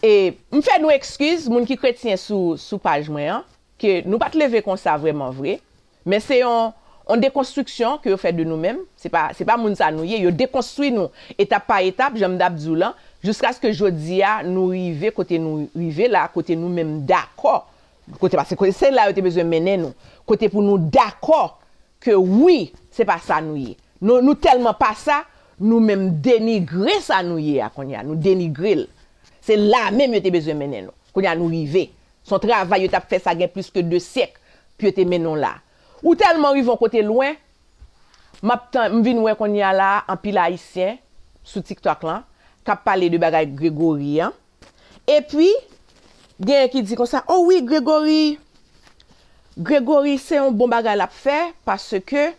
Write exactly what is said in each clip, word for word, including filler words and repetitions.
E m fè nou ekskiz, moun ki kretyen sou, sou paj mwen an, ke nou pa t leve konsa vrèman vre, men se yon, yon dekonstriksyon ke yo fè de nou menm. Se pa, se pa moun sa nou ye, yo dekonstwi nou etap pa etap, jan m t ap di w lan, jiskaske jodi a nou rive kote nou rive la, kote nou menm dakò, kote, paske kote, se la yo te bezwen mennen nou, kote pou nou dakò ke wi, se pa sa nou ye. Nou, nou tèlman pa sa, nou menm denigre sa nou ye a kounye a, nou denigre l. Se la menm yo te bezwen mennen nou. Kounye a nou rive. Se yon travay yo t ap fè sa gen plis ke de syèk pou yo te mennen w la. Ou tèlman rive yon kote lwen, m ap tan, m vin wè kounye a la anpil Ayisyen sou TikTok lan k ap pale de bagay Gregory an. Epi, genyen ki di konsa, o wi, Gregory, Gregory se yon bon bagay l ap fè, paske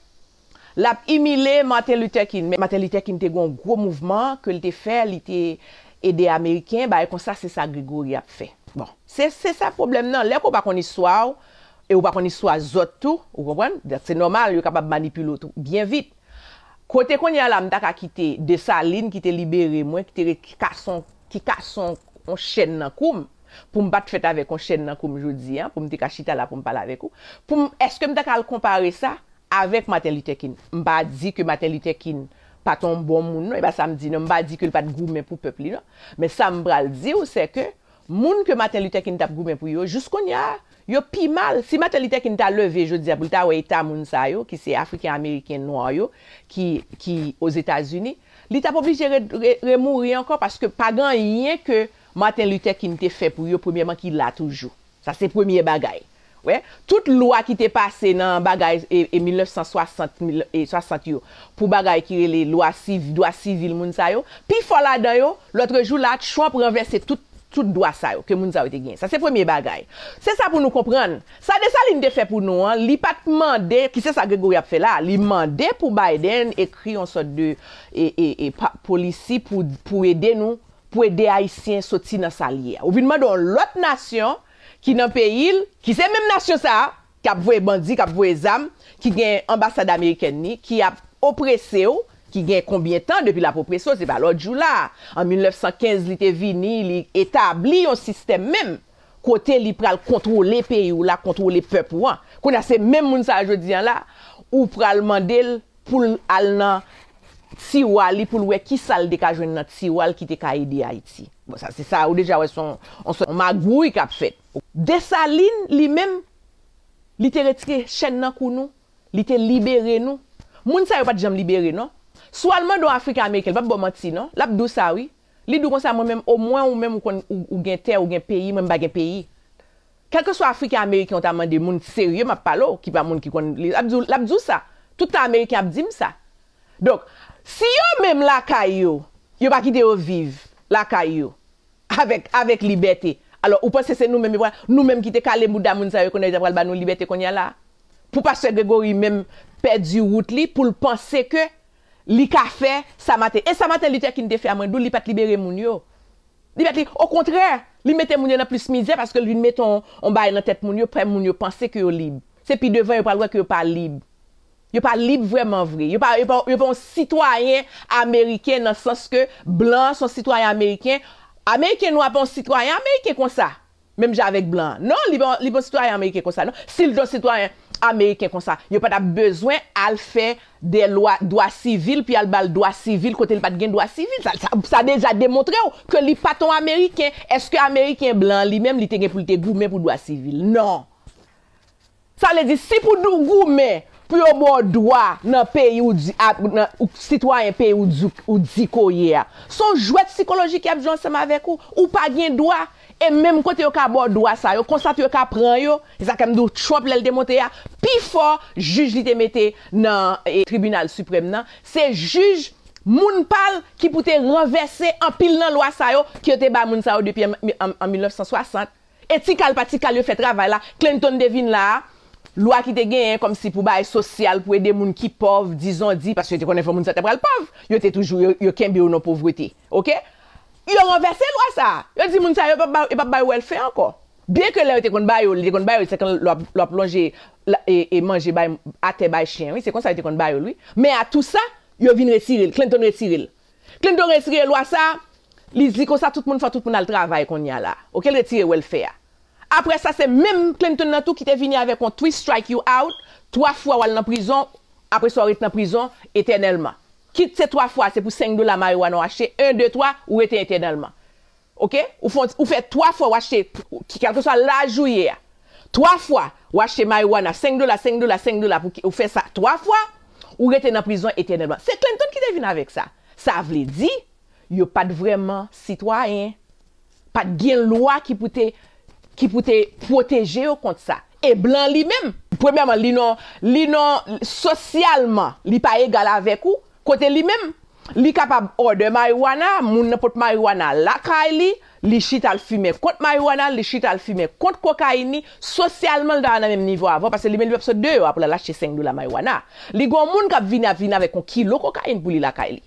l ap imile Martin Luther King. Men Martin Luther King te gen yon gwo mouvman ke l te fè, li te ede Ameriken, bagay konsa, se sa Gregory ap fè. Bon, se, se sa pwoblèm nan. Lè ke w pa konn istwa w, e w pa konn istwa zòt tou, ou konprann? Donk, se nòmal, yo kapab manipile w tou byen vit. Kote kounye a la, m ta ka kite Desalin ki te libere mwen, ki te re-, ki kase yon, ki kase yon, yon chèn nan kou m, pou m pa t fèt avèk yon chèn nan kou m jodi a, pou m te ka chita la pou m pale avèk ou. Pou m, èske m ta ka al konpare sa avèk Martin Luther King? M pa di ke Martin Luther King pa t yon bon moun, non, e pa sa m di, non, m pa di ke l pa t goumen pou pèp li, non. Men sa m pral di w, se ke moun ke Martin Luther King t ap goumen pou yo, jis kounye a, yo pi mal. Si Martin Luther King ta leve jodi a pou l ta wè eta moun sa yo, ki se Afriken Ameriken nwa yo, ki, ki Ozetazini, li t ap oblije re, re, remouri ankò, paske pa gen anyen ke Martin Luther King te fè pou yo, premyèman, ki la toujou. Sa se premye bagay. Wè, tout lwa ki te pase nan bagay e, e mil nèf san swasant, mil, e swasant yo, pou bagay ki rele lwa siv, dwa sivil moun sa yo, pifò ladan yo, lòtrejou la, Trump ranvèse tout, tout dwa sa yo, ke moun sa yo te genyen. Sa se premye bagay. Se sa pou nou konprann. Sa Desalin te fè pou nou an, li pa t mande, ki se sa Gregory ap fè la, li mande pou Biden ekri yon sòt de, e, e, e, pa, polisi pou, pou ede nou, pou ede Ayisyen soti nan sa l ye a. Ou vin mande yon lòt nasyon ki nan peyi l, ki se menm nasyon sa a, k ap voye bandi, k ap voye zam, ki gen anbasad amerikèn ni, ki ap oprese w, ki gen konbyen tan depi l ap oprese w, se pa lòt jou la. An mil nèf san kenz, li te vini, li etabli yon sistèm menm, kote li pral kontwole peyi w la, kontwole pèp ou an. Kounye a, se menm moun sa a jodi a la, ou pral mande l pou l al nan tiwa li, pou l wè ki sa l te ka jwenn nan tiwa l ki te ka ede Ayiti. Bon, sa, se sa, ou deja wè se yon, yon, yon magouy k ap fèt. Desalin, li menm, li te retire chèn nan kou nou, li te libere nou. Moun sa yo pa t janm libere, non. Si w al mande yon Afriken Ameriken, l p ap ba w manti, non. L ap di w sa, wi. Li di w konsa, mwen menm, omwen ou menm ou konn, ou, ou gen tè, ou gen peyi, mwen m pa gen peyi. Kèlkeswa Afriken Ameriken ou ta mande, moun serye m ap pale w, ki pa moun ki konn li, l ap di w, l ap di w sa. Tout tan Ameriken ap di m sa. Donk, si yo menm lakay yo, yo pa kite yo viv lakay yo avèk, avèk libète, alò, ou panse se nou menm yo pral, nou menm ki te kale bouda moun sa yo konnen yo ta pral ba nou libète kounye a la? Pou pastè Gregory menm pèdi wout li, pou l panse ke li ka fè sa Martin, e sa Martin Luther King te fè a, mwen di w, li pa t libere moun yo. Li pa t li, okontrè, li mete moun yo nan plis mizè paske l vin mete yon, yon bagay nan tèt moun yo, fè moun yo panse ke yo lib. Se pi devan yo pral wè ke yo pa lib. Yo pa lib vrèman vre. Yo pa, yo pa, yo pa yon sitwayen ameriken nan sans ke blan se yon sitwayen ameriken. Ameriken nwa pa yon sitwayen ameriken konsa. Menm jan avèk blan an. Non, li pa, li pa yon sitwayen ameriken konsa, non. Si l te yon sitwayen ameriken konsa, yo pa t ap bezwen al fè de lwa, dwa sivil, pi al ba l dwa sivil, kote l pa t gen dwa sivil. Sa, sa, sa deja demontre w ke li pa t yon Ameriken. Èske Ameriken blan li menm, li te gen pou l te goumen pou dwa sivil? Non. Sa vle di, si pou nou goumen, pou yo ba w dwa nan peyi ou di, a, nan, ou sitwayen peyi ou di, ou di ke w ye a, se yon jwèt sikolojik y ap jwe ansanm avèk ou. Ou pa gen dwa. E menm kote yo ka ba w dwa sa yo, konsa tou yo ka pran yo. E sa k fè m di w Trump lè l te monte a, pifò jij li te mete nan, e, tribinal siprèm nan, se jij moun pa l ki pou te ranvèse anpil nan lwa sa yo ke yo te ba moun sa yo depi an, an, an mil nèf san swasant. E ti kal pa ti kal yo fè travay la. Clinton te vin la a, lwa ki te genyen kòmsi pou bagay sosyal, pou ede moun ki pòv, dizon di, paske yo te konnen fò moun sa ta pral pòv, yo te toujou, yo, yo kenbe yo nan povrete. Oke? Yo ranvèse lwa sa a. Yo di moun sa yo p ap ba, yo p ap bay welfare ankò. Byenke lè yo te konn ba yo l, yo te konn ba yo l, se kan lè w ap, lè w ap lonje la, e, e manje bay, atè bay chen, wi. Se konsa yo te konn ba yo l, wi. Men a tou sa, yo vin retire l. Clinton retire l. Clinton retire lwa sa a, Li di konsa tout moun fè tout moun al travay kounye a la. Oke, l retire welfare a. Apre sa, se menm Clinton nan tou ki te vini avèk yon three strike you out, twa fwa w al nan prizon, apre sa w ret nan prizon etènèlman. Kit se twa fwa, se pou senk dola mariwana w achte, en, de, twa, ou rete etènèlman. Oke? Ou fè, ou fè twa fwa w achte, kèlkeswa laj ou ye a. Twa fwa, w achte mariwana, senk dola, senk dola, senk dola, pou ki, ou fè sa twa fwa, ou rete nan prizon etènèlman. Se Clinton ki te vin avèk sa. Sa vle di, yo pa t vrèman sitwayen. Pa t gen lwa ki pou te, ki pou te pwoteje yo kont sa. E blan li menm, premyèman, li non, li non sosyalman, li pa egal avèk ou, kote li menm, li kapab òdè mariwana, moun nan pot mariwana lakay li, li chita l fimen kont mariwana, li chita l fimen kont kokayin li, sosyalman, li ta nan menm nivo avè w, paske li menm li p ap sot deyò a pou l al achte senk dola mariwana. Li gen yon moun k ap vini, ap vini avèk yon kilo kokayin pou li lakay li.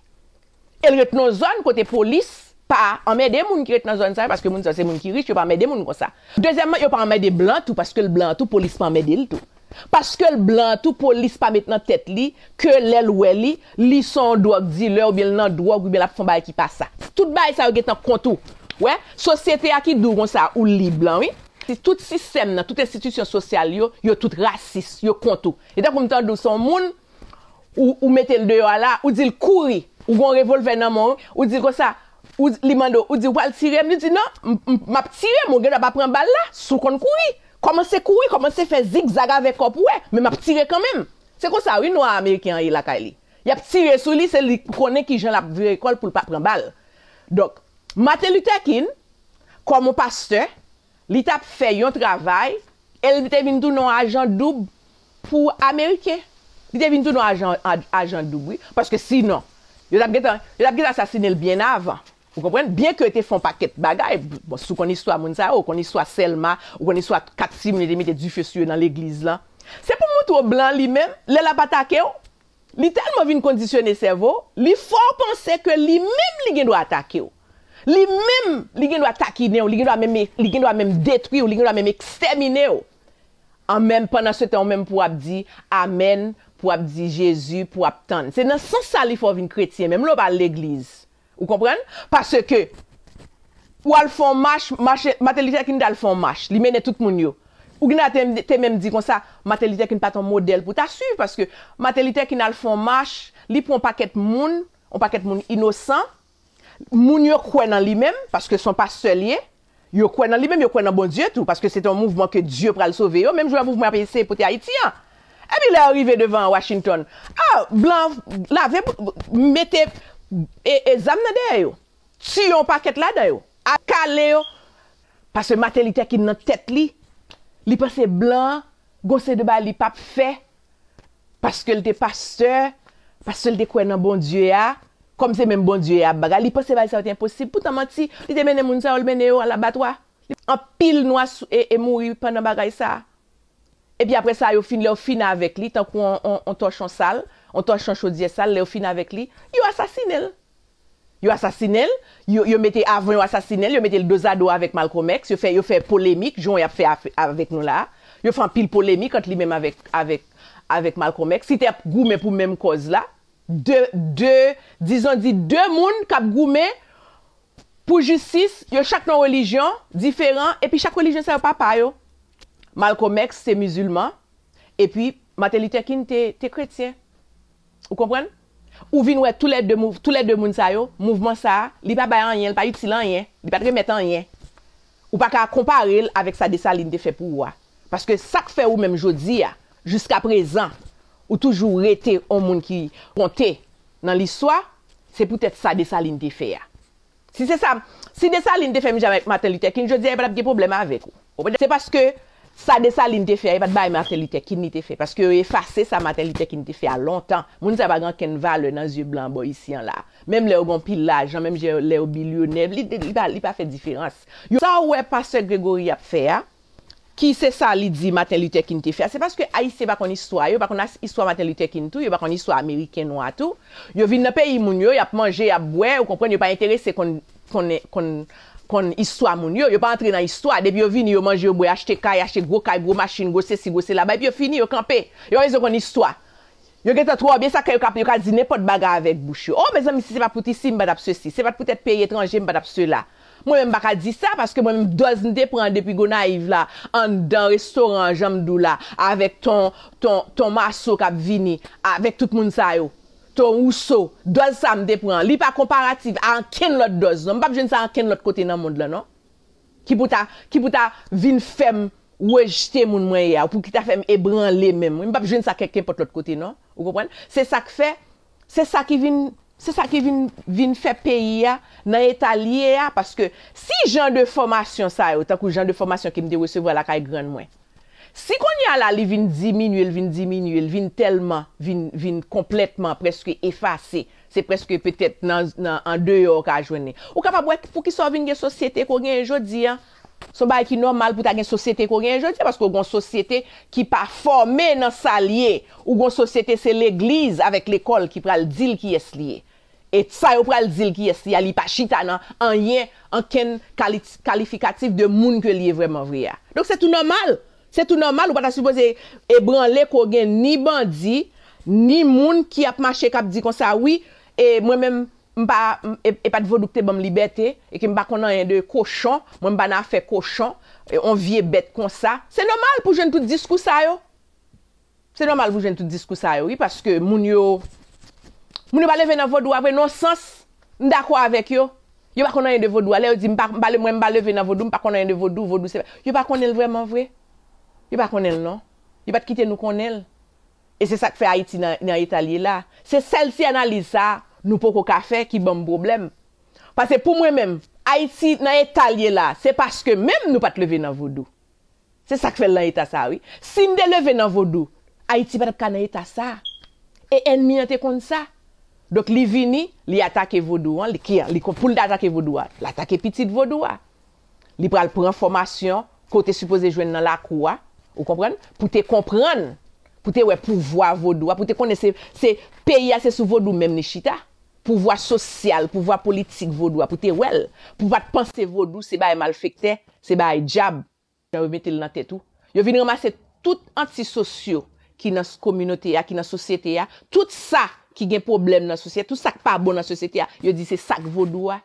E l ret nan zòn kote polis pa anmède moun ki ret nan zòn sa yo, paske moun sa yo se moun ki rich, yo pa anmède moun konsa. Dezyèmman, yo pa anmède blan tou, paske l blan tou, polis pa anmède l tou. Paske l blan tou, polis pa met nan tèt li ke lè l wè li, li se yon dwòg dilè, oubyen l nan dwòg, oubyen l ap fè yon bagay ki pa sa. Tout bagay sa yo gentan kont ou. Wè, sosyete a ki di w konsa, ou lib lan, wi. Si tout sistèm nan, tout enstitisyon sosyal yo, yo tout rasis, yo kont ou. E tankou m tande w se yon moun, ou, ou mete l deyò a la, ou di l kouri, ou gen yon revòlvè nan men w, ou di l konsa, ou, li mande w, ou di, "Ou pral tire m?" Li di, "Non, m, m, m ap tire, men w gen dwa pa pran bal la, si w konn kouri. Kòmanse kouri, kòmanse fè zigzag avèk kò pou wè, men m ap tire kanmenm." Se konsa, wi, nwa ameriken an ye lakay li. Y ap tire sou li, se li konnen kijan l ap vire kò l pou l pa pran bal. Donk, Martin Luther King, kòm yon pastè, li t ap fè yon travay, e li te vin tounen yon ajan doub pou Ameriken. Li te vin tounen yon ajan, a- ajan doub, wi. Paske sinon, yo t ap gentan, yo t ap gentan asasinen l byen avan. Ou konprann? Byenke yo te fè yon pakèt bagay. Bon, si w konn istwa moun sa yo, ou konn istwa Sèlma, ou konn istwa kat timoun yo te mete dife sou yo nan legliz lan. Se pou montre w blan li menm, lè l ap atake w, li tèlman vin kondisyone sèvo, li fè w panse ke li menm li gen dwa atake w. Li menm, li gen dwa takinen w, li gen dwa menm, li gen dwa menm detwi w, li gen dwa menm ekstèmine w. An menm, pandan se tan, ou menm pou w ap di amèn, pou w ap di Jezi, pou w ap tann. Se nan sans sa li fè w vin kretyen, menm lè w pa al legliz. Ou konprann? Paske w al fè yon mach, mache, Martin Luther King t al fè yon mach, li mennen tout moun yo. Ou gen dwa te, te menm di konsa, Martin Luther King pa t yon modèl pou w ta swiv, paske Martin Luther King al fè yon mach, li pran yon pakèt moun, yon pakèt moun inosan, moun yo kwè nan li menm, paske se yon pastè li ye, yo kwè nan li menm, yo kwè nan Bondye tou, paske se te yon mouvman ke Dye pral sove yo, menm jan mouvman y ap eseye pote Ayiti an. Epi lè yo rive devan Washington, a, blan lave, mete e, e zam nan dèyè yo, tiye yon pakèt ladan yo, a kale yo, paske Martin Luther King nan tèt li, li panse blan an gon seri de bagay li p ap fè, paske l te pastè, paske l te kwè nan Bondye a, kòm se menm Bondye a ap bagay, li panse bagay sa yo te enposib. Poutan manti, li te mennen moun sa yo, l mennen yo al abatwa. Anpil nwa sou- e, e mouri pandan bagay sa a. Epi apre sa, yo fin, lè yo fin avèk li, tankou on, on, on tòchon sal, on tòchon chodyè sal, lè yo fin avèk li, yo asasinen l. Yo asasinen l, yo, yo mete, avan yo asasinen l, yo mete l dozado avèk Malcolm X, yo fè, yo fè polemik, jan y ap fè af- avèk nou la a. Yo fè anpil polemik ant li menm avèk, avèk, avèk Malcolm X. Li te ap goumen pou menm kòz la. De, de, dizon di de moun k ap goumen pou jistis, yo chak nan relijyon diferan, epi chak relijyon sa yo pa pa yo. Malcolm X se mizilman, epi Martin Luther King te, te kretyen. Ou konprann? Ou vin wè toulède mouv-, toulède moun sa yo, mouvman sa a, li pa bay anyen, li pa itil anyen, li pa t remèt anyen. Ou pa ka konpare l avèk sa Desalin te fè pou ou a. Paske sa k fè ou menm jodi a, jiska prezan, ou toujou rete yon moun ki konte nan listwa, se poutèt sa Desalin te fè a. Si se sa, si Desalin te fè menm jan avèk Martin Luther King, jodi a, yo pa t ap gen pwoblèm avèk ou. Ou konprann? Se paske sa Desalin te fè a, yo pa t bay Martin Luther King li te fè. Paske yo efase sa Martin Luther King te fè a lontan. Moun sa yo pa gen okenn valè nan zye blan bò isi an la. Menm lè yo gen anpil lajan, menm lè yo bilyonè, li, li pa, li pa fè diferans. Yo, sa w wè pastè Gregory ap fè a, ki se sa li di Martin Luther King te fè a, se paske Ayisyen pa konn istwa, yo pa konn as- istwa Martin Luther King tou, yo pa konn istwa Ameriken nwa tou. Yo vin nan peyi moun yo, y ap manje, y ap bwè, ou konprann, yo pa enterese konn, konn, konn, konn istwa moun yo, yo pa antre nan istwa. Depi yo vini, yo manje, yo bwè, achte kay, achte gwo kay, gwo machin, gwo sesi, gwo sela, bay, epi yo fini, yo kanpe. Yo pa bezwen konn istwa. Yo gentan twò byen, sa k fè yo ka, yo ka di nenpòt bagay avèk bouch yo. Oh, mezanmi, si se pa t pou T C, m pa t ap sesi. Se pa t poutèt peyi etranje, m pa t ap sela. Mwen menm, m pa ka di sa, paske mwen menm, dòz m te pran depi Gonayiv la, anndan restoran an, jan m di w la, avèk ton, ton, ton Maso k ap vini, avèk tout moun sa yo. Ton Wouso, dòz sa m te pran, li pa konparatif a ankenn lòt dòz, non. M p ap jwenn sa ankenn lòt kote nan mond lan, non. Ki pou ta, ki pou ta vin fè m rejte moun mwen ye a, ou pou ki ta fè m ebranle menm. M p ap jwenn sa kèk nenpòt lòt kote, non. Ou konprann? Se sa k fè, se sa ki vin, se sa ki vin, vin fè peyi a nan eta l ye a, paske si jan de fòmasyon sa yo, tankou jan de fòmasyon ke m te resevwa lakay grann mwen, si kounye a la li vin diminye, l vin diminye, l vin tèlman, vin, vin konplètman prèske efase, se prèske petèt nan, nan, an deyò w ka jwenn li. Ou kapab wè poukisa w vin gen sosyete ke w genyen jodi a. Se yon bagay ki nòmal pou ta gen sosyete ke w genyen jodi a, paske w gen yon sosyete ki pa fòme nan sa l ye. Ou gen yon sosyete se legliz avèk lekòl ki pral di l kiyès li ye. E sa yo pral di l kiyès li a, li pa chita nan anyen, ankenn kali-, kalifikatif de moun ke l ye vrèman vre a. Donk se tou nòmal. Se tou nòmal, ou pa ta sipoze ebranle ke w gen ni bandi, ni moun ki ap mache k ap di konsa, wi, e mwen menm, m pa, m, e, e pa t vodou ki te ban m libète, e ke m pa konn anyen de kochon, mwen m pa nan afè kochon, e, on vye bèt konsa. Se nòmal pou jwenn tout diskou sa yo. Se nòmal pou jwenn tout diskou sa yo, wi, paske moun yo, moun yo pa leve nan vodou a vre, nan sans, m dakò avèk yo. Yo pa konn anyen de vodou a. Lè yo di m pa, m pa le-, mwen m pa leve nan vodou, m pa konn anyen de vodou, vodou se, yo pa konnen l vrèman vre. Yo pa konnen l, non. Yo pa t kite nou konnen l. E se sa k fè Ayiti nan, nan eta l ye la. Se sèl ti analiz sa a nou poko ka fè ki ban m pwoblèm. Paske pou mwen menm, Ayiti nan eta l ye la, se paske menm nou pa t leve nan vodou. Se sa k fè l nan eta sa a, wi. Si n te leve nan vodou, Ayiti pa t ap ka nan eta sa a. E ènmi an te konn sa. Donk, li vini, li atake vodou an, li, ki, li, pou l ta atake vodou a, l atake pitit vodou a. Li pral pran fòmasyon ke w te sipoze jwenn nan lakou a, ou konprann? Pou te konprann, pou te wè pouvwa vodou a, pou te konnen se, se peyi a se sou vodou menm li chita. Pouvwa sosyal, pouvwa politik vodou a, pou te wè l. Pou w pa t panse vodou se bagay malfektè, se bagay dyab. Jan yo mete l nan tèt ou. Yo vin ranmase tout antisosyo ki nan s-, kominote a, ki nan sosyete a, tout sa ki gen pwoblèm nan sosyete, tout sa k pa bon nan sosyete a, yo di se sa k vodou a.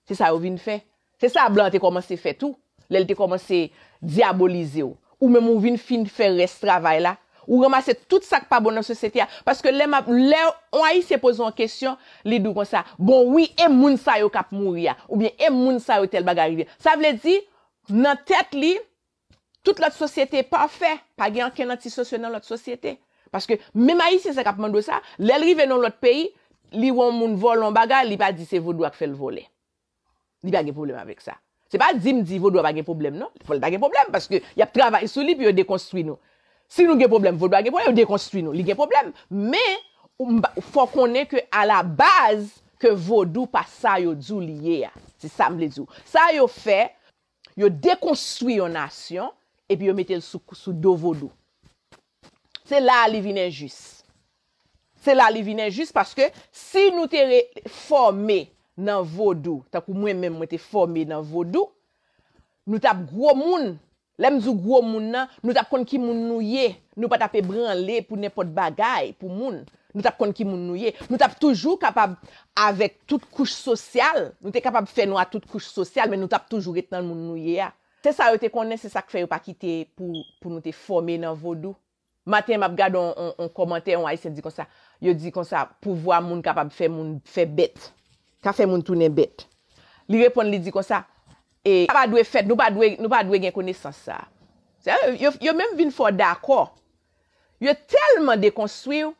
Se sa yo vin fè. Se sa blan an te kòmanse fè tou, lè l te kòmanse dyabolize w. Ou menm ou vin fin fè rès travay la. Ou ranmase tout sa k pa bon nan sosyete a. Paske lè m ap, lè yon Ayisyen poze w yon kesyon, li di w konsa, bon, wi, e moun sa yo k ap mouri a? Oubyen e moun sa yo tèl bagay rive? Sa vle di, nan tèt li, tout lòt sosyete pafè, pa gen ankenn antisosyo nan lòt sosyete. Paske menm Ayisyen sa k ap mande w sa, lè l rive nan yon lòt peyi, li wè yon moun vòlè yon bagay, li pa di se vodou a k fè l vòlè. Li pa gen pwoblèm avèk sa. Se pa di m di vodou a pa gen pwoblèm, non. Fò l ta gen pwoblèm, paske y ap travay sou li pou yo dekonstwi nou. Si nou gen pwoblèm, vodou a gen pwoblèm, yo dekonstwi nou, li gen pwoblèm. Men, ou, m pa, fò konnen ke alabaz, ke vodou pa sa yo di w li ye a. Se sa m vle di w. Sa yo fè, yo dekonstwi yon nasyon, epi yo mete l sou, sou do vodou. Se la a li vin enjis. Se la a li vin enjis paske si nou te re-, fòme nan vodou, tankou mwen menm mwen te fòme nan vodou, nou t ap gwo moun. Lè m di w gwo moun nan, nou t ap konn ki moun nou ye. Nou pa t ap ebranle pou nenpòt bagay, pou moun. Nou t ap konn ki moun nou ye. Nou t ap toujou kapab, avèk tout kouch sosyal, nou te kapab fè nou a tout kouch sosyal, men nou t ap toujou ret nan moun nou ye a. Se sa yo te konnen, se sa k fè yo pa kite pou, pou nou te fòme nan vodou. Maten, m ap gade on, on, on kòmantè, on Ayisyen di konsa, yo di konsa, pouvwa moun kapab fè moun fè bèt, ka fè moun tounen bèt. Li reponn, li di konsa, e, sa pa dwe fèt, nou pa dwe, nou pa dwe gen konesans sa a. Sa, yo, yo menm vin fè w dakò. Yo tèlman dekonstwi w,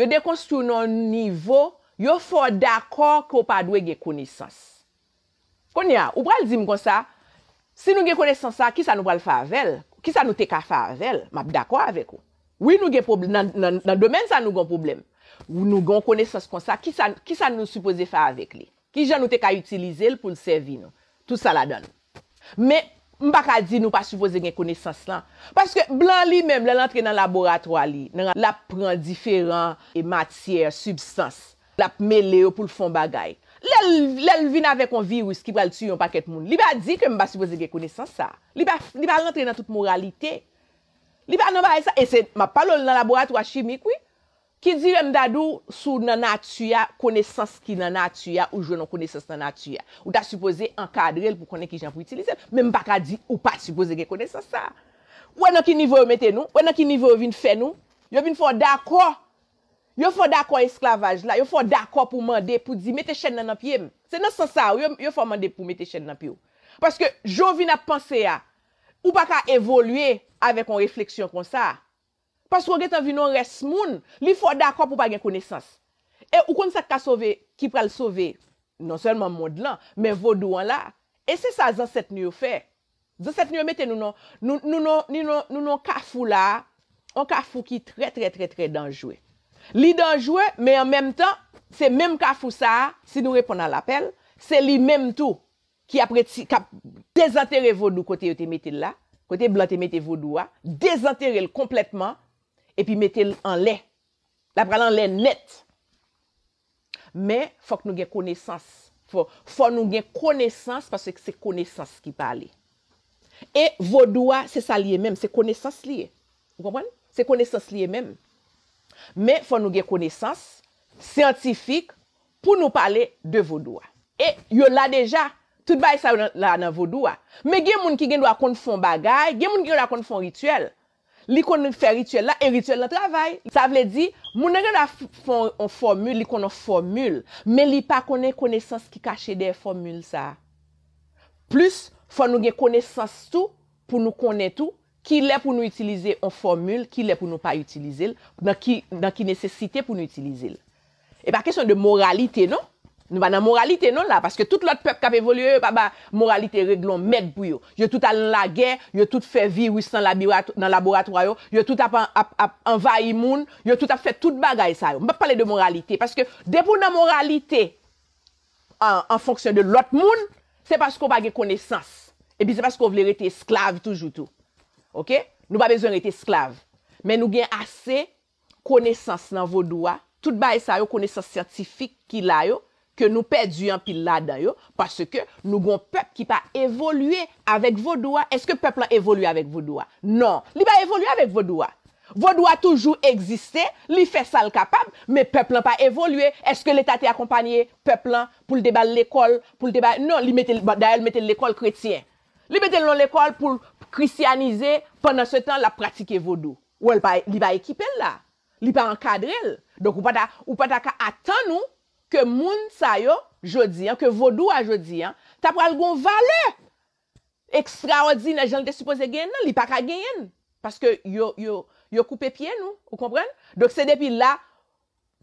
yo dekonstwi w nan yon nivo, yo fè w dakò ke w pa dwe gen konesans. Kounye a, ou pral di m konsa, si nou gen konesans sa, kisa nou pral fè avè l? Kisa nou te ka fè avè l? M ap dakò avèk ou. Wi, nou gen pwoblèm, nan, nan, nan domèn sa, nou gen pwoblèm. Nou gen yon konesans konsa, kisa, kisa nou sipoze fè avèk li? Kijan nou te ka itilize l pou l sèvi nou? Tout sa ladan l. Men, m pa ka di nou pa sipoze gen konesans lan. Paske blan li menm, lè l antre nan laboratwa li, nan, l ap pran diferan, e, matyè, sibstans. L ap mele yo pou l fè yon bagay. Lè l, lè l vin avèk yon viris ki pral tiye yon pakèt moun, li pa di ke m pa sipoze gen konesans sa. Li pa, li pa rantre nan tout moralite. Li pa nan bagay sa. E se, m ap pale w nan laboratwa chimik, wi. Ki dire m ta di w, si w nan nati a, konesans ki nan nati a, ou jwenn yon konesans nan nati a, ou ta sipoze ankadre l pou konnen kijan pou itilize l. Men m pa ka di ou pa sipoze gen konesans sa a. Ou wè nan ki nivo yo mete nou? Ou wè nan ki nivo yo vin fè nou? Yo vin fè w dakò. Yo fè w dakò esklavaj la. Yo fè w dakò pou mande, pou di, mete chèn nan nan pye m. Se nan sans sa a, yo, yo fè w mande pou mete chèn nan pye w. Paske, jan w vin ap panse a, ou pa ka evolye avèk yon refleksyon konsa. Paske w gentan vin yon rès moun. Li fè w dakò pou w pa gen konesans. E ou konn sa k ka sove, ki pral sove non sèlman mond lan, men vodou an la. E se sa zansèt nou yo fè. Zansèt nou yo mete nou nan, nou, nou, nan, nou, nan, nou nan kafou la, yon kafou ki trè, trè, trè, trè danjre. Li danjre, men an menm tan, se menm kafou sa a, si nou reponn a lapèl, se li menm tou ki ap reti-, k ap dezantere vodou kote yo te mete l la, kote blan te mete vodou a, dezantere l konplètman, epi mete l anlè. L ap pral anlè nèt. Men, fòk nou gen konesans. Fò, fò nou gen konesans, paske se konesans ki pale. E vodou a, se sa li ye menm, se konesans li ye. Ou konprann? Se konesans li ye menm. Men, fò nou gen konesans syantifik pou nou pale de vodou a. E yo la deja, tout bagay sa yo nan, la nan vodou a. Men gen moun ki gen dwa konn fè yon bagay, gen moun ki gen dwa konn fè yon rityèl. Li konn fè rityèl la, e rityèl lan travay. Sa vle di, moun nan gen dwa f-, fè yon, yon fòmil, li konn yon fòmil, men li pa konnen konesans ki kache dèyè fòmil sa a. Plis, fò nou gen konesans tou pou nou konnen tou kilè pou nou itilize yon fòmil, kilè pou nou pa itilize l, nan ki, nan ki nesesite pou nou itilize l. E pa kesyon de moralite, non. Nou pa nan moralite, non, la, paske tout lòt pèp k ap evolye, yo pa ba moralite regle yon mèd pou yo. Yo tout al nan lagè, yo tout fè viris nan labirat-, nan laboratwa yo, yo tout ap, ap, ap anvayi moun, yo tout ap fè tout bagay sa yo. M p ap pale de moralite, paske depi w nan moralite, an, an fonksyon de lòt moun, se paske w pa gen konesans. Epi se paske w vle rete esklav toujou tou. Oke? Nou pa bezwen rete esklav. Men nou gen ase konesans nan vodou a. Tout bagay sa yo, konesans syantifik ki la yo, ke nou pèdi anpil ladan yo, paske nou gon pèp ki pa evolye avèk vodou a. Èske pèp lan evolye avèk vodou a? Non, li pa evolye avèk vodou a. Vodou a toujou egziste, li fè sa l kapab, men pèp lan pa evolye. Èske Leta te akonpanye pèp lan pou l te ba l lekòl, pou l te ba, non, li mete l, dayè l mete l lekòl kretyen. Li mete l nan lekòl pou l kristyanize, pandan se tan l ap pratike vodou. Ou wè, l pa, li pa ekipe l la. Li pa ankadre l. Donk, ou pa ta, ou pa ta ka atann ou ke moun sa yo, jodi an, ke vodou a jodi an, ta pral gon valè ekstraòdinè jan l te sipoze genyen nan, li pa ka genyen l. Paske yo, yo, yo koupe pye nou, ou konprann? Donk, se depi la,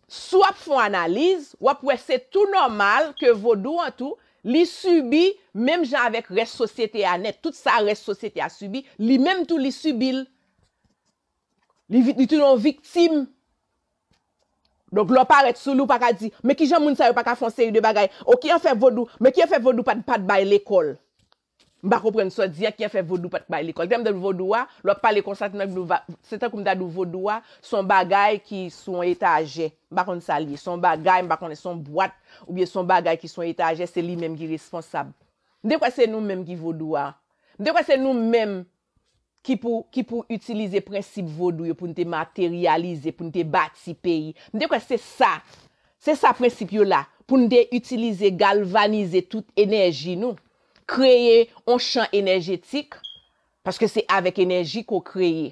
si w ap fè yon analiz, w ap wè se tou nòmal ke vodou an tou, li sibi, menm jan avèk rès sosyete a nèt, tout sa rès sosyete a sibi, li menm tou li sibi l. Li, vi-, li tounen yon viktim. Donk, lè w parèt sou li, w pa ka di, men kijan moun sa yo pa ka fè yon seri de bagay? O, ki an fè vodou, men ki an fè vodou pa t, pa t bay lekòl? M pa konprann sa w di a, ki an fè vodou pa t bay lekòl. Lè m di w vodou a, lè w ap pale konsa, se tankou m ta di w vodou a, se yon bagay ki sou yon etajè. M pa konn sa l ye. Se yon bagay, m pa konnen, se yon bwat, oubyen se yon bagay ki sou yon etajè, se li menm ki responsab. M te kwè se nou menm ki vodou a. M te kwè se nou menm ki pou, ki pou itilize prensip vodou yo pou n te materyalize, pou n te bati peyi. M te kwè se sa. Se sa prensip yo la. Pou n te itilize, galvanize tout enèji nou. Kreye yon chan enèjetik, paske se avèk enèji ke w kreye.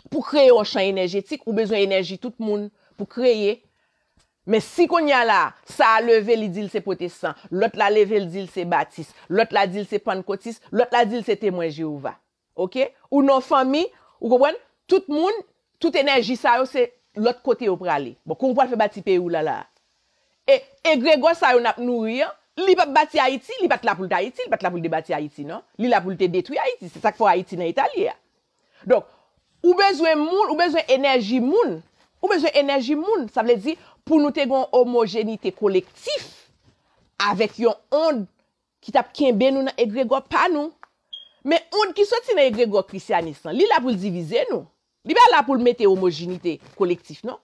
Pou kreye yon chan enèjetik, ou bezwen enèji tout moun pou kreye. Men si kounye a la, sa a leve, li di l se pwotestan, lòt la leve, l di l se batis, lòt la di l se pannkotis, lòt la di l se temwen Jewova. Oke? Ou nan fanmi, ou konprann? Tout moun, tout enèji sa yo, se lòt kote yo prale. Bon, kòman w pral fè bati peyi w la, la? E egregò sa yo n ap nouri an, li p ap bati Ayiti, li pa t la pou l te Ayiti, li pa t la pou l te bati Ayiti, non. Li la pou l te detwi Ayiti. Se sa k fè w Ayiti nan eta l ye a. Donk, ou bezwen moun, ou bezwen enèji moun. Ou bezwen enèji moun. Sa vle di, pou nou te gen yon omojenite kolektif avèk yon ond ki t ap kenbe nou nan egregò pa nou. Men ond ki soti nan egregò krisyanis lan, li la pou l divize nou. Li pa la pou l mete omojenite kolektif, non.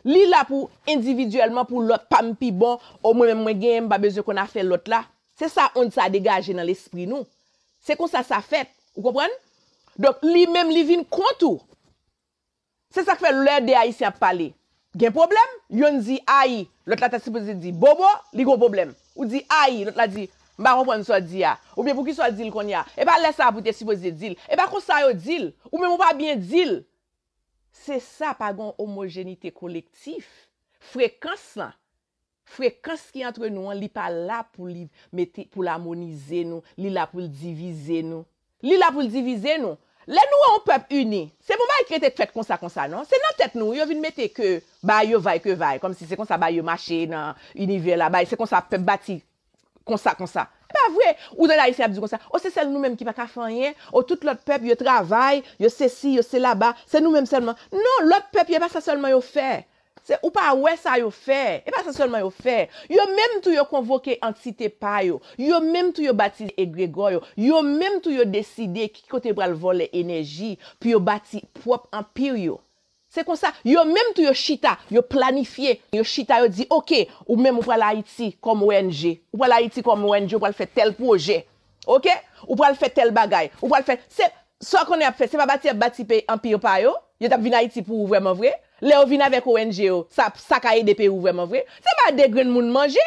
Li la pou endividyèlman, pou lòt pa m pi bon, o mwen menm mwen genyen, m pa bezwen konn afè lòt la. Se sa ond sa a degaje nan lespri nou. Se konsa sa fèt, ou konprann? Donk, li menm, li vin kont ou. Se sa k fè lè de Ayisyen ap pale, Gen pwoblèm, yonn di ayi, lòt la ta sipoze di bobo, li gon pwoblèm. Ou di ayi, lòt la di, m pa konprann sa w di a. Oubyen poukisa w di l kounye a? E pa lè sa a pou w te sipoze di l. E pa konsa yo di l. Ou menm ou pa byen di l. Se sa, pa gen omojenite kolektif. Frekans lan, frekans ki antre nou an, li pa la pou li mete, pou l amonize nou, li la pou l divize nou. Li la pou l divize nou. Lè nou wè yon pèp ini, se bon bagay ki rete fèt konsa konsa non. Se nan tèt nou yo vin mete ke bagay yo vay ke vay, kòmsi se konsa bagay yo mache nan inivè la, bagay se konsa pèp bati konsa konsa. E pa vre. Ou tande Ayisyen ap di konsa, o se sèl nou menm ki pa ka fè anyen, o tout lòt pèp yo travay, yo sesi, yo se laba, se nou menm sèlman. Non, lòt pèp yo e pa sa sèlman yo fè. Se, ou pa wè sa yo fè. E pa sa sèlman yo fè. Yo menm tou yo konvoke antite pa yo. Yo menm tou yo bati egregò yo. Yo menm tou yo deside ki kote yo pral vòlè enèji pou yo bati pwòp anpi yo. Se konsa, yo menm tou yo chita, yo planifye, yo chita, yo di, oke, ou menm ou pral Ayiti kòm O N G. Ou pral Ayiti kòm O N G, ou pral fè tèl pwojè. Oke? Ou pral fè tèl bagay. Ou pral fè, se, sa w konnen y ap fè, se pa bati y ap bati peyi anpi pa yo. Yo t ap vin Ayiti pou ou vrèman vre. Lè yo vin avèk O N G yo, sa, sa ka ede peyi ou vrèman vre. Se pa de grenn moun manje.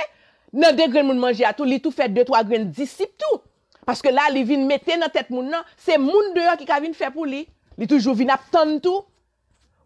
Nan de grenn moun manje a tou, li tou fè de twa grenn disip tou. Paske la, li vin mete nan tèt moun nan, se moun deyò ki ka vin fè pou li. Li toujou vin ap tann tou.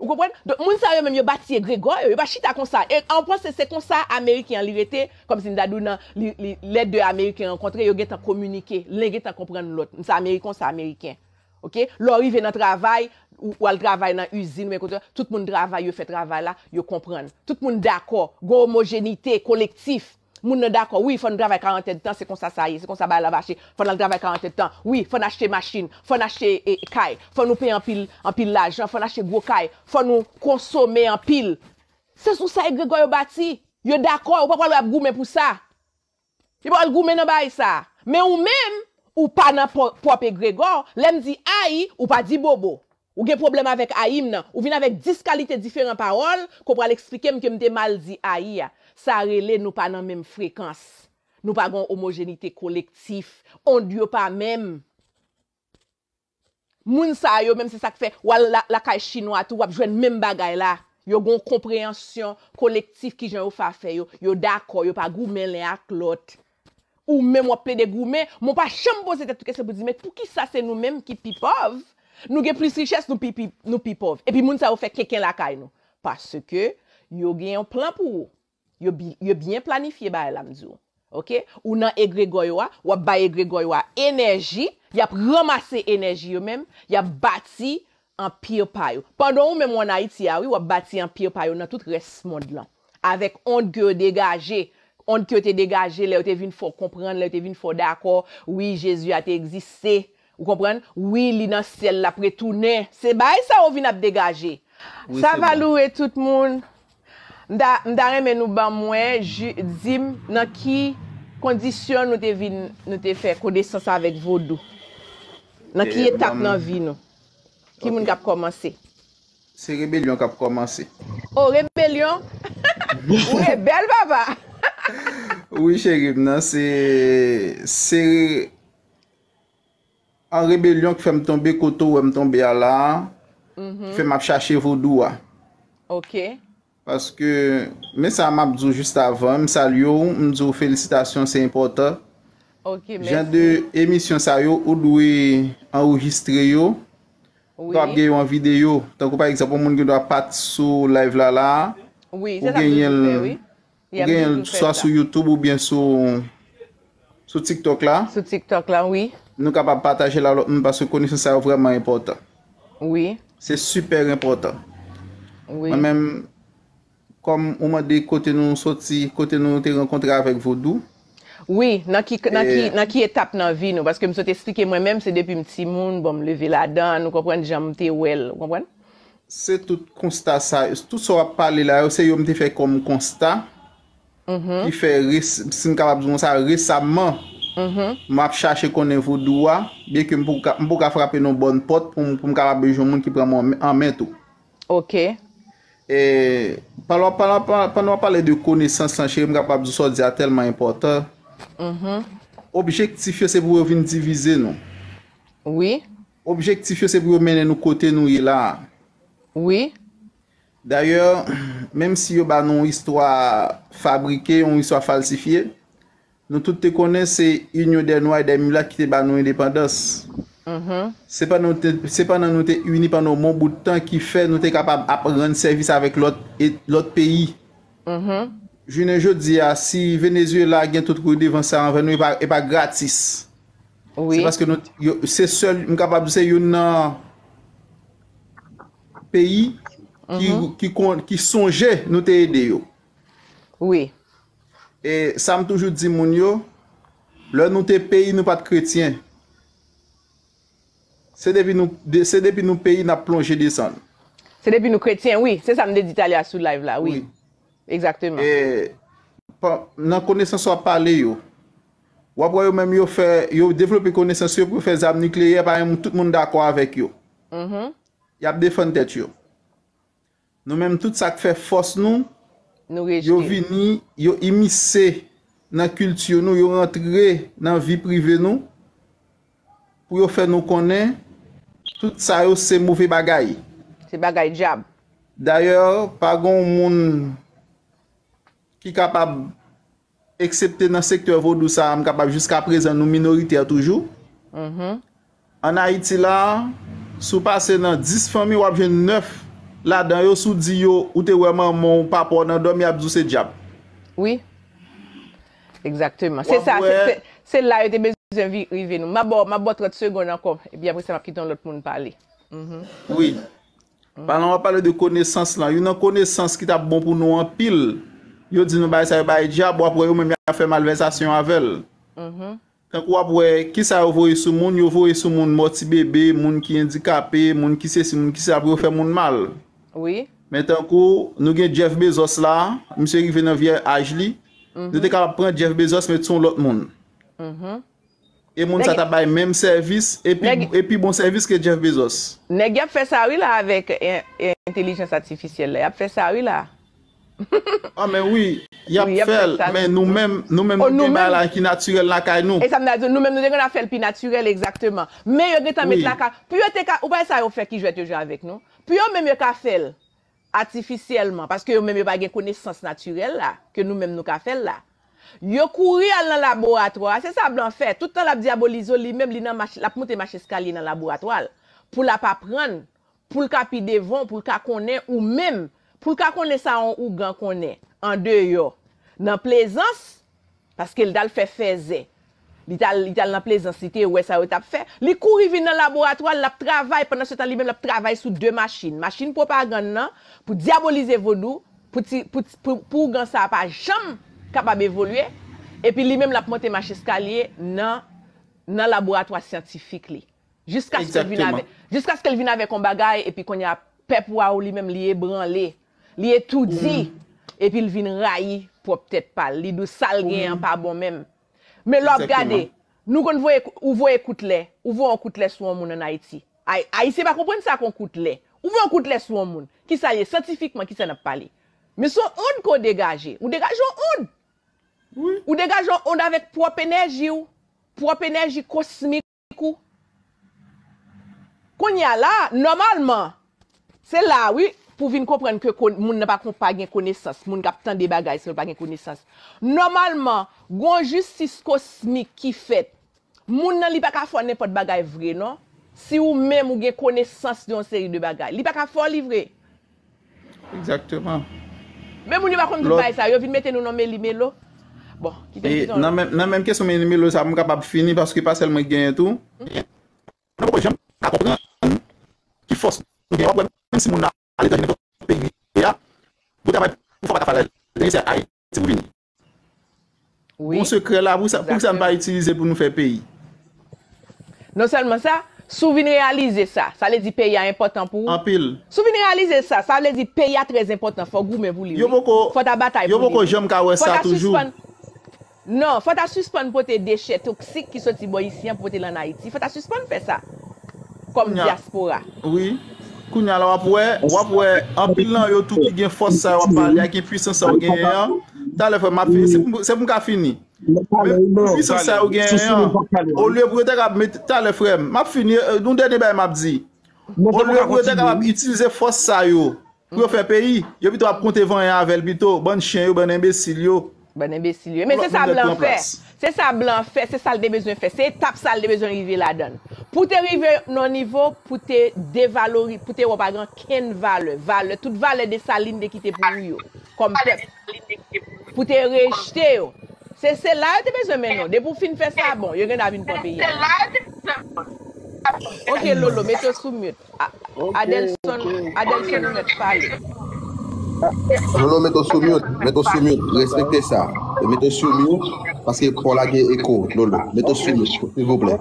Ou konprann? Donk, moun sa yo menm, yo bati egregò yo, yo pa chita konsa. E an panse se konsa Ameriken an li rete, kòmsi m ta di w nan, li, li, lè de Ameriken rankontre, yo gentan kominike, len gentan konprann lòt. M sa Ameriken, w sa Ameriken. Oke? Lè w rive nan travay, ou, ou al travay nan izin, men kote, tout moun travay, yo fè travay la, yo konprann. Tout moun dakò, gen omojenite kolektif. Moun nan dakò, wi, fò n travay karant èdtan, se konsa sa ye, se konsa bagay la mache. Fò n al travay karant èdtan. Wi, fò n achte machin, fò n achte e, kay, fò nou peye anpil, anpil lajan, fò n achte gwo kay, fò nou konsome anpil. Se sou sa egregò yo bati. Yo dakò, ou pa pral wè y ap goumen pou sa. Yo pa pral goumen nan bagay sa. Men ou menm, ou pa nan pwo- pwòp egregò. Lè m di ayi, ou pa di bobo. Ou gen pwoblèm avèk ayi m nan. Ou vin avèk dis kalite diferan pawòl ke w pral eksplike m ke m te mal di ayi a. Sa rele nou pa nan menm frekans. Nou pa gen yon omojenite kolektif. Ond yo pa menm. Moun sa yo menm, se sa k fè w al la- lakay chinwa tou, w ap jwenn menm bagay la. Yo gen yon konpreyansyon kolektif kijan yo fè afè yo. Yo dakò, yo pa goumen len ak lòt. Ou menm w ap plede goumen, men w pa janm poze tèt ou kesyon pou di, men poukisa se nou menm ki pi pòv, nou gen plis richès, nou pi, pi, nou pi pòv. Epi moun sa yo fè kenken lakay nou. Paske yo gen yon plan pou ou. Yo, bi- yo byen planifye bagay la, m di w. Oke? Ou nan egregò yo a, w ap bay egregò yo a enèji, y ap ranmase enèji yo menm, y ap bati anpi pa yo. Pandan ou menm w ann Ayiti a, wi, w ap bati anpi pa yo nan tout rès mond lan. Avèk ond ke yo degaje, ond ke yo te degaje lè yo te vin fè w konprann, lè yo te vin fè w dakò, wi, Jezi a te egziste. Ou konprann? Wi, li nan syèl, l ap retounen. Se bagay sa yo vin ap degaje. Wi, se bon. Sa va loure tout moun. M ta, m ta renmen nou ban mwen, di m nan ki kondisyon nou te vin, nou te fè konesans avèk vodou. Nan ki etap nan vi nou? Ki moun k ap kòmanse? Se rebelyon k ap kòmanse. O, rebelyon? Ou rebèl, papa! Wi, cheri m nan, se, se an rebelyon k fè m tonbe kote w wè m tonbe a la a, ki fè m ap chache vodou a. Oke. Paske, men sa m ap di w jis avan, m salye w, m di w felisitasyon, se enpòtan. Oke, mèsi. Jan de emisyon sa yo, ou dwe anrejistre yo. Wi. Ou kapab gen yo an videyo. Tankou pa egzanp, yon moun gen dwa pa t sou live la la a. Wi, se sa m toujou fè, wi. Ou genyen l swa sou YouTube oubyen sou, sou TikTok la. Sou TikTok la, wi. Nou kapab pataje l a lòt moun paske konesans sa yo vrèman enpòtan. Wi. Se sipè enpòtan. Wi. Mwen menm, kòm ou mande kote nou soti, kote nou te rankontre avèk vodou. Wi, nan ki, nan ki, nan ki etap nan vi nou? Paske m sot eksplike mwen menm, se depi m timoun, bon, m leve ladan, ou konprann, jan m te wè l, ou konprann? Se tout konsta sa, tout sa w ap pale la yo, se yo m te fè kòm konsta. Ki fè, res- si m kapab di w konsa, resamman, m ap chache konnen vodou a, byenke m poko ka, m poko ka frape nan bòn pòt pou m, pou m kapab bezwen moun ki pran mwen an men tou. Oke. E, pandan w ap, pandan w ap, pandan w ap pale de konesans lan, cheri, m kapab di w sa w di a tèlman enpòtan. Objektif yo se pou yo vin divize nou. Wi. Objektif yo se pou yo mennen nou kote nou ye la a. Wi. Dayè, menm si yo ba nou yon istwa fabrike, yon istwa falsifye, nou tout te konnen se Union des Noirs et des Mulates ki te ba nou endepandans. Se pandan nou te, se pandan nou te ini pandan yon bon bout tan ki fè nou te kapab ap rann sèvis avèk lòt, e, lòt peyi. Jounen jodi a, si Venezuela gen tout redevans sa anvè nou, e pa, e pa gratis. Se paske nou, yo, se sèl, m kapab di se youn nan peyi ki, ki, kon- ki sonje nou te ede yo. Wi. E sa m toujou di moun yo, lè nou te peyi, nou pa t kretyen. Se depi nou, de- se depi nou peyi, n ap plonje desann. Se depi nou kretyen, wi. Se sa m te di talè a sou live la, wi. Egzakteman. E pa- nan konesans w ap pale yo, w ap wè yo menm yo fè, yo devlope konesans yo pou yo fè zam nikleyè, pa gen tout moun dakò avèk yo. Y ap defann tèt yo. Nou menm, tout sa k fè fòs nou, Nou yo rejte. Vini, yo imise nan kilti nou, yo rantre nan vi prive nou, pou yo fè nou konnen tout sa yo se move bagay. Se bagay dyab. Dayè, pa gen yon moun ki kapab, eksepte nan sektè vodou sa a, m kapab jiska prezan nou minoritè toujou. Ann Ayiti la, si w pase nan dis fanmi, w ap jwenn nèf ladan yo, si w di yo, ou te wè manman w, papa w nan dòmi, y ap di w se dyab. Wi. Egzakteman. Se ap sa, wè- se- se- se la yo te bezwen vi- rive nou. M ap ba w- m ap ba w trant segonn ankò, epi apre sa, m ap kite yon lòt moun pale. Wi. Pandan w ap pale de konesans lan, youn nan konesans ki t ap bon pou nou anpil, yo di nou bagay sa yo bagay dyab, w ap wè yo menm y ap fè malvèzasyon avè l. Tankou w ap wè, kisa yo voye sou moun, yo voye sou moun mò ti bebe, moun ki andikape, moun ki sesi, moun ki sa, pou yo fè moun mal. Wi. Men tankou, nou gen Jeff Bezos la, misye rive nan vye aj li, nou te kapab pran Jeff Bezos, met sou yon lòt moun. E moun sa t ap bay menm sèvis, epi, epi bon sèvis ke Jeff Bezos. Nèg y ap fè sa wi la avèk en- en- entèlijans atifisyèl la. Y ap fè sa wi la. Ah, men wi, y ap fè l, men nou menm, nou menm nou gen bagay la ki natirèl lakay nou. E sa m ta di, nou menm nou te konn ap fè l pi natirèl, egzakteman. Men yo gentan met lakay, pou yo te ka, ou pa wè sa yo fè ki jwèt yo jwe avèk nou. Pou yo menm yo ka fè l atifisyèlman, paske yo menm yo pa gen konesans natirèl la, ke nou menm nou ka fè l la. Yo kouri al nan laboratwa, se sa blan fè. Tout tan l ap dyabolize w, li menm li nan mach, l ap monte mach eskalye nan laboratwa l. Pou l ap aprann, pou l ka pi devan w, pou l ka konnen ou menm, pou l ka konnen sa yon ougan konnen, andeyò, nan plezans, paske l t al fè fèzè. Li t al, li t al nan plezans, li te wè sa yo t ap fè. Li kouri vin nan laboratwa l, l ap travay, pandan se tan li menm l ap travay sou de machin. Machin pwopagann nan, pou dyabolize vodou, pou ti, pou, pou, pou ougan sa a pa janm kapab evolye. Epi li menm l ap monte mach eskalye nan, nan laboratwa syantifik li. Jiskaske l vin avèk, jiskaske l vin avèk yon bagay, epi kounye a pèp ou a ou li menm li ebranle, li etoudi, epi l vin rayi pwòp tèt pa l. Li di w sa l genyen an pa bon menm. Men lè w ap gade, nou konn voye, ou voye kout lè, ou voye yon kout lè sou yon moun ann Ayiti. Ay, Ayisyen pa konprann sa k yon kout lè. Ou voye yon kout lè sou yon moun. Kisa l ye? Syantifikman, kisa n ap pale? Men se yon ond ke w degaje. Ou degaje yon ond. Ou degaje yon ond avèk pwòp enèji w, pwòp enèji kosmik ou. Kounye a la, nòmalman, se la wi, pou vin konprann ke kon- moun nan pa kon- pa gen konesans, moun k ap tande bagay sa yo pa gen konesans. Nòmalman, gon jistis kosmik ki fèt. Moun nan li pa ka fè w nenpòt bagay vre non. Si ou menm ou gen konesans de yon seri de bagay, li pa ka fè w li vre. Egzakteman. Men moun yo pa konn tout bagay sa, yo vin mete nou nan meli melo. Bon, kite m kite w. Nan menm, nan menm kesyon meli melo sa, m kapab fini paske pa sèl mwen ki genyen tou. Nou poko janm ka konprann ki fòs nou genyen. W ap wè, menm si moun nan aletranje, nenpòt peyi li ye a, pou travay, pou fè w pa ka fè l, lè se Ayiti pou vini. Wi. Gon sekrè la, pou sa, pou sa n pa itilize pou nou fè peyi. Non sèlman sa, si w vin reyalize sa, sa vle di peyi a enpòtan pou ou. Anpil. Si w vin reyalize sa, sa vle di peyi a trè enpòtan, fò w goumen pou li. Yo poko, fò w ta batay pou li. Yo poko janm ka wè sa toujou. Non, fò w ta sispann pote dechè toksik ki soti bò isi an pou pote l ann Ayiti. Fò w ta sispann fè sa. Kòm dyaspora. Wi. Kounye a la w ap wè, w ap wè anpil nan yo tou ki gen fòs sa yo w ap pale a, gen pwisans sa yo genyen an. Talè frè m, m ap fini. Se pou, se pou m ka fini. Men pwisans sa yo genyen an, olye pou yo te ka mete, talè frè m, m ap fini, yon dènye bagay m ap di. Olye pou yo te kapab itilize fòs sa yo Pou yo fè peyi, yo pito ap konte vanyan avè l pito, bann chen yo, bann enbesil yo. Bann enbesil yo. Men se sa blan fè. Se sa blan fè, se sa l te bezwen fè. Se etap sa l te bezwen rive ladan l. Pou te rive nan nivo, pou te devalori, pou te wè pa gen kenn valè. Valè, tout valè Desalin te kite pou ou yo, kòm pèp. Pou te rejte yo. Se, se la yo te bezwen mennen w. Depi w fin fè sa, bon, yo gen dwa vin pran peyi a. Ok, Lolo, mete w sou mute. A- Adelson, Adelson, ou mèt pale. Lolo, mete w sou mute, mete w sou mute, respekte sa. Mete w sou mute, paske pa w la gen eko, Lolo. Mete w sou mute, silvouplè.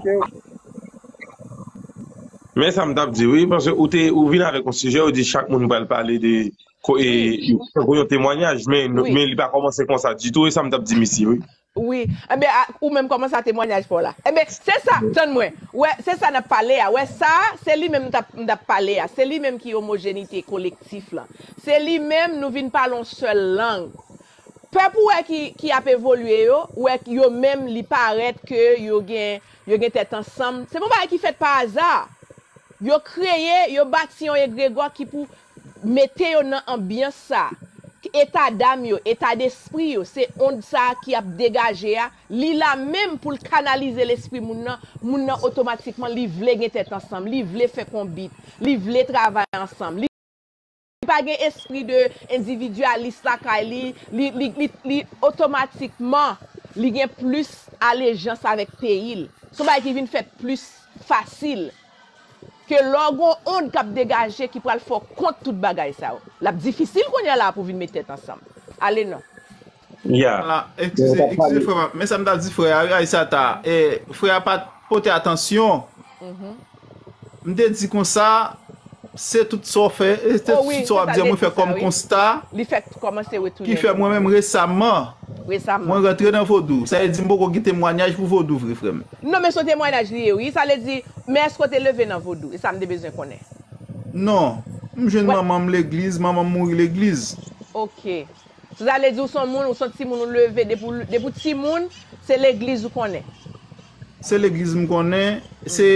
Men sa m t ap di, wi, paske ou te ou vin avèk yon sijè, ou di chak moun pral pale de ko- e, tankou yon temwanyaj, men men li pa kòmanse konsa ditou, e sa m t ap di misye, wi. Wi. Enben, a, ou menm kòman sa temwanyaj pa w la? Enben, se sa, tann mwen. Wè, se sa n ap pale a. Wè, sa, se li menm m t ap, m t ap pale a. Se li menm ki omojenite kolektif lan. Se li menm nou vin pale yon sèl lang. Pèp ou wè ki, ki ap evolye yo, ou wè yo menm li parèt ke yo gen, yo gen tèt ansanm. Se pa yon bagay ki fèt pa aza. Yo kreye, yo bati yon egregwa ki pou mete yo nan anbyans sa. Eta dam yo, eta despri yo, se ond sa ki ap degaje a, li la menm pou l kanalize lespri moun nan, moun nan otomatikman li vle gen tèt ansanm, li vle fè konbit, li vle travay ansanm, li pa gen espri de endividyalis lakay li, li, li, li, li otomatikman li gen plis alejans avèk peyi l. Se yon bagay ki vin fèt plis fasil. Ke lè w gon ond k ap degaje ki pral fè w kont tout bagay sa yo. L ap difisil kounye a la pou vin met tèt ansanm. Ale non. Ya. Eskize, eskize frè m, men sa m ta di frè a, wi, Aysata. E, frè a pa t pote atansyon. M te di konsa, se tout sa w fè, e se tout sa w ap di an, mwen fè kòm konsta. Li fèk kòmanse retounen. Ki fè mwen menm resaman, mwen rantre nan vodou. Sa vle di m poko gen temwanyaj pou vodou vre, frè m. Non, men se yon temwanyaj li ye, wi. Sa vle di, men èske w te leve nan vodou? E sa m te bezwen konnen. Non. M jwenn manman m legliz, manman m mouri legliz. Ok. Sa vle di ou se yon moun, ou se yon timoun ou leve, depi w, depi w timoun, se legliz ou konnen. Se legliz m konnen, se,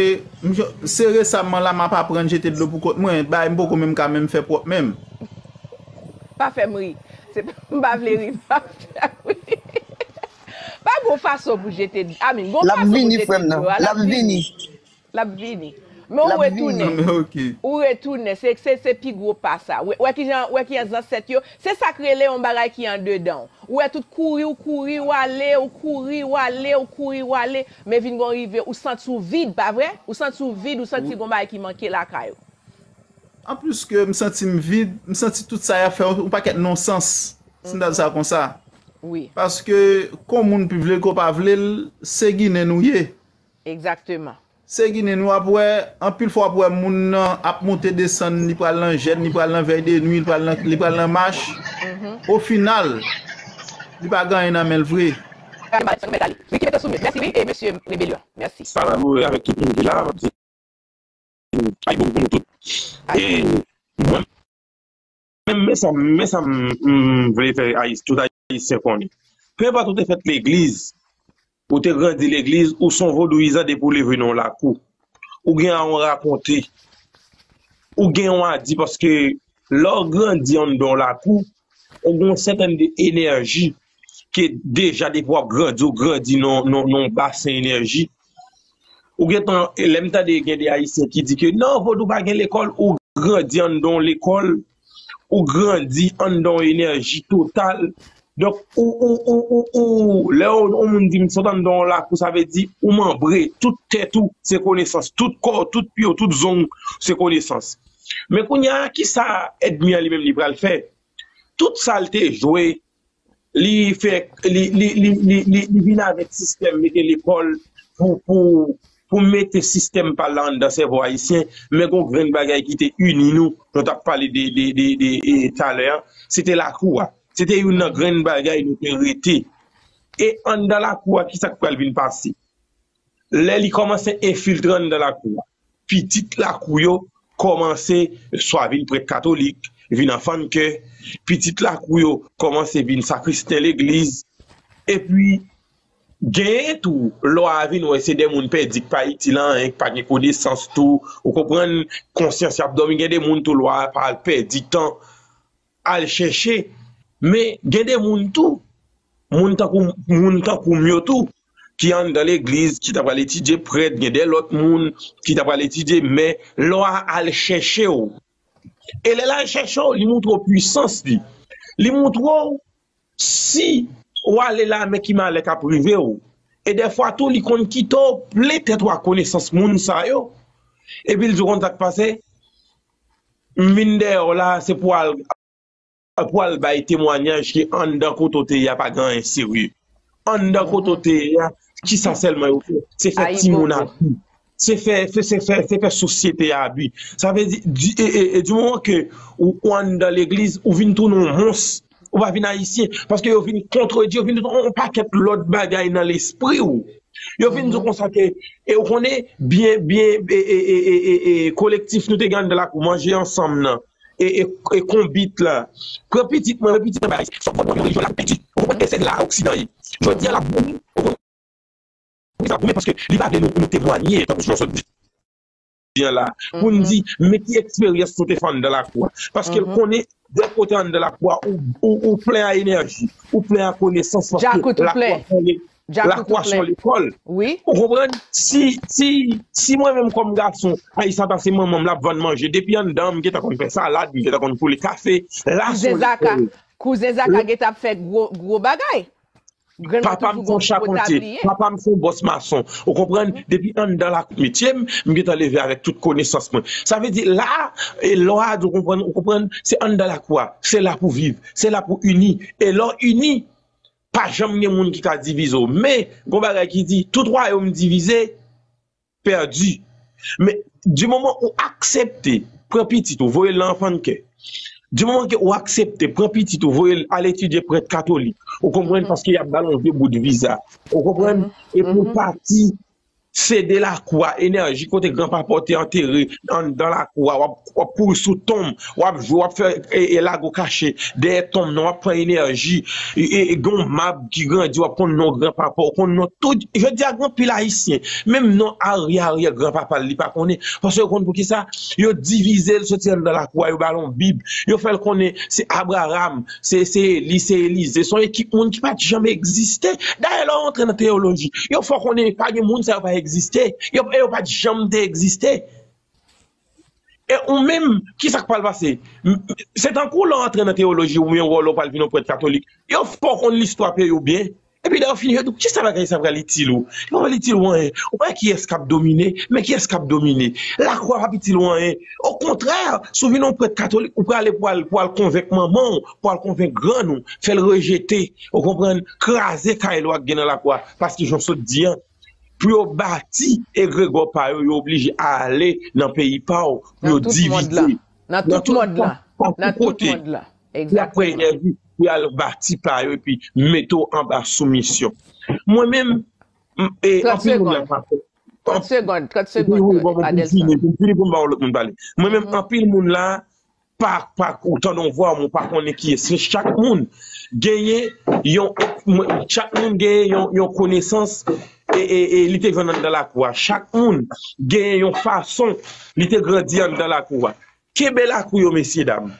m, se resaman la m ap aprann jete dlo pou kont mwen, bagay m poko menm ka menm fè pwòp menm. Pa fè m ri. Se pa, m pa vle ri, pa fè m ri. Pa gon fason pou jete, I mean, gon fason pou jete dlo a, l ap vini. L ap vini. Men ou retounen. Ou retounen. Se, se, se pi gwo pa sa. Wè, wè kijan, wè kijan zansèt yo. Se sa k rele yon bagay ki andedan w. Ou wè tout kouri, ou kouri, ou ale, ou kouri, ou ale, ou kouri, ou ale. Men vin gon rive, ou santi w vid, pa vre? Ou santi w vid, ou santi gon bagay ki manke lakay ou. Anplis ke m santi m vid, m santi tout sa y ap fè yon pakèt nonsans. Si m ta di sa konsa. Wi. Paske, kon moun pi vle l, kon pa vle l, se Ginen nou ye. Egzakteman. Se Ginen nou ap wè, anpil fwa w ap wè moun nan ap monte desann, li pral nan jèn, li pral nan vèy de nwi, li pral nan, li pral nan mach. Ofinal, li pa gen anyen nan men l vre. Ricky, mete sou mute. Mèsi, wi, e mesye Rebelyon. Mèsi. Sa la, nou avèk tout moun ki la, m ap di, ay bon pou nou tout. E mwen, men, men sa, men sa m, m vle fè Ayis-, tout Ayisyen konnen. Pe enpòt ou te fèt legliz, ou te grandi legliz, ou se yon vodouyizan depi w leve nan yon lakou. Ou gen yon a rakonte. Ou gen yon a di paske lè w grandi anndan yon lakou, ou gen yon sètèn de enèji ke deja depi w ap grandi, ou grandi nan, nan, nan yon basen enèji. Ou gentan, lè m tande gen de Ayisyen ki di ke non, vodou pa gen lekòl, ou grandi anndan yon lekòl, ou grandi anndan yon enèji total. Donk, ou, ou, ou, ou, ou, lè yon, yon moun di m sot anndan yon lakou, sa vle di ou manbre, tout tèt ou se konesans, tout kò w, tout pye w, tout zong w se konesans. Men kounye a, kisa ènmi an li menm li pral fè? Tout sa l te jwe, li fè, li, li, li, li, li, li vin avèk sistèm mete lekòl pou, pou, pou mete sistèm pa l la anndan sèvo ayisyen, men gon grenn bagay ki te ini nou, nou t ap pale de, de, de, de, e, talè a, se te lakou a. Se te youn nan grenn bagay nou te rete. E anndan lakou a, kisa k pral vin pase? Lè li kòmanse enfiltre anndan lakou a, pitit lakou yo kòmanse swa vin prèt katolik, vin anfannke, pitit lakou yo kòmanse vin sakristen legliz, epi genyen tou, lè w a vin wè se de moun pèdi k pa itil anyen, k pa gen konesans tou, ou konprann, konsyans y ap dòmi, gen de moun tou lè w a pa pèdi tan, al chèche. Men gen de moun tou, moun tankou, moun tankou m yo tou, ki anndan legliz, ki ta pral etidye prèt, gen de lòt moun ki ta pral etidye, men lò a al chèche w. E lè l al chèche w, li montre w pwisans li. Li montre w si w ale la, men ki malè k ap rive w. E dèfwa tou, li konn kite w plen tèt ou ak konesans moun sa yo. Epi l di w konn sa k pase, m vin dèyè w la, se pou al pou al bay temwayaj ke anndan kote w te ye a pa gen anyen serye. Anndan kote w te ye a, kisa sèlman yo fè? Se fè timoun abi. Se fè, se, se fè, se fè sosyete a abi. Sa vle di, di, e, e, e, di moman ke ou, ou anndan legliz, ou vin tounen yon mons. Ou pa vin ayisyen. Paske yo vin kontredi, yo vin yon pakèt lòt bagay nan lespri w. Yo vin di w konsa ke, e ou konnen, byen, byen, e, e, e, e, e, e, kolektif nou te gen anndan lakou, manje ansanm nan, e, e, e konbit la. Pran pitit mwen, pran pitit mwen, bay. Fòk mwen yon rejyon la pèdi. Ou konprann? E se la oksidan ye. Jodi a, l ap goumen. Ou konprann? Li ap goumen paske li pa vle nou, nou temwanye, tankou jan w sot di an la, pou n di, men ki eksperyans nou te fè anndan lakou a. Paske l konnen, dèk kote anndan lakou a, ou, ou, ou plen a enèji, ou plen a konesans, paske lakou a se yon le-, lakou a se yon lekòl. Ou konprann? Si, si, si mwen menm kòm gason, ay sa pase manman m l ap vann manje, depi anndan, m gentan konn fè salad, m gentan konn poule kafe, la se yon lekòl. Kouzen Zaka gentan ap fè gwo, gwo bagay. Papa m se yon chapantye, papa m se yon bòs mason. Ou konprann? Depi anndan lakou metye m, m gentan leve avèk tout konesans mwen. Sa vle di, la, e lè w a di w konprann, ou konprann, se anndan lakou a, se la pou viv, se la pou ini. E lè w ini, pa janm gen moun ki ka divize w. Men, gen yon bagay ki di, tout wayòm divize, pèdi. Men, di moman ou aksepte pran pitit ou, voye l nan anfan kè. Di moman ke ou aksepte pran pitit ou, voye l al etidye prèt katolik. Ou konprann? Paske y ap ba l yon vye bout viza. Ou konprann? Epi w pati, sede lakou a, enèji kote granpapa w te antere anndan lakou a, w ap, w ap kouri sou tonm, w ap jwe, w ap fè, e, e, lago kache dèyè tonm nan, w ap pran enèji, e, e, e, gen yon mab ki grandi, w ap konn non granpapa w, konn non tout. Jodi a, gen anpil ayisyen, menm non aryè aryè granpapa l, li pa konnen. Paske yo konn poukisa? Yo divize l soti anndan lakou a, yo ba l yon bib, yo fè l konnen se Abraram, se, se Eli, se Elize, se yon ekip moun ki pa t janm egziste. Dayè, lè w antre nan teyoloji, yo fè w konnen pa gen moun sa yo pa egziste. Yo, yo pa t janm te egziste. E ou menm, ki sa k pral pase? M, se tankou lè w antre nan teyoloji oubyen wè w lè w pral vin yon prèt katolik. Yo fè w konn listwa peyi w byen. Epi lè yo fini, yo di w, kisa bagay sa pral itil ou? Li pa pral itil ou anyen. Ou pa wè kiyès k ap domine? Men kiyès k ap domine? Lakou a p ap itil ou anyen. Okontrè, si w vin yon prèt katolik, ou prale pou al, pou al konvenk manman w, pou al konvenk grann ou, fè l rejete, ou konprann, kraze kay lwa k gen nan lakou a. Paske jan w sot di an, pou yo bati egregò pa yo, yo oblije ale nan peyi pa w pou yo divize. Nan tout mond lan. Nan tout mond lan. Nan tout kote. Y ap pran enèji pou y al bati pa yo epi mete w anba soumisyon. Mwen menm, m, e, anpil moun la pa fè. Trant segonn, trant segonn, Adelson. Pou m fini, pou m fini, pou m ba yon lòt moun pale. Mwen menm, anpil moun la, pa, pa, ou tande yon vwa, men w pa konnen kiyès. Men chak moun genyen yon, chak moun genyen yon, yon konesans, e, e, e li te jwenn anndan lakou a. Chak moun genyen yon fason li te grandi anndan lakou a. Kenbe lakou yo, mesye dam.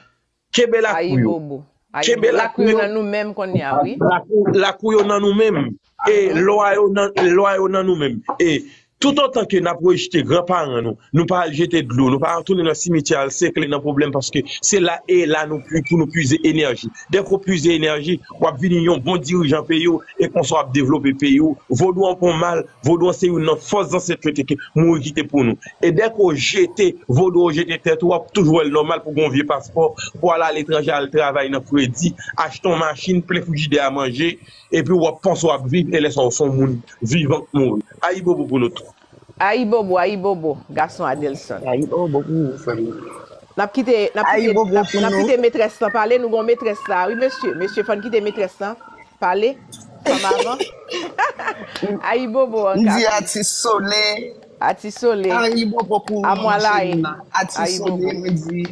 Kenbe lakou yo. Kenbe lakou yo. Lakou yo nan nou menm kounye a, wi. Lakou, lakou yo nan nou menm. E lwa yo nan, lwa yo nan nou menm. E toutotan ke n ap rejte granparan nou, nou pa al jete dlo, nou pa al tounen nan simityè al sekle nan pwoblèm, paske se la e la nou pu-, pou nou puize enèji. Dèke w puize enèji, w ap vini yon bon dirijan peyi w, e konsa w ap devlope peyi w. Vodou an pon mal, vodou an se youn nan fòs zansèt yo te ke mouri kite pou nou. E dèke w jete vodou, w jete tèt ou, w ap toujou wè l nòmal pou gen yon vye paspò, pou al aletranje, al travay nan kredi, achte yon machin, plen frijidè a manje, epi w ap panse w ap viv, e lè sa w se yon moun vivan k mouri. Ayibobo pou nou tout. Ayibobo, ayibobo, gason Adelson. Ayibobo pou ou, frè m. N ap kite, n ap kite, n ap, n ap kite metrès lan pale, nou gon metrès la, wi, mesye. Mesye, fò n kite metrès lan pale, kòm avan. Ayibobo, an ka. M di atis Sole. Atis Sole. Ayibobo pou jèn nan. Atis Sole, mwen di,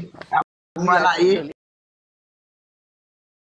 amwalaye.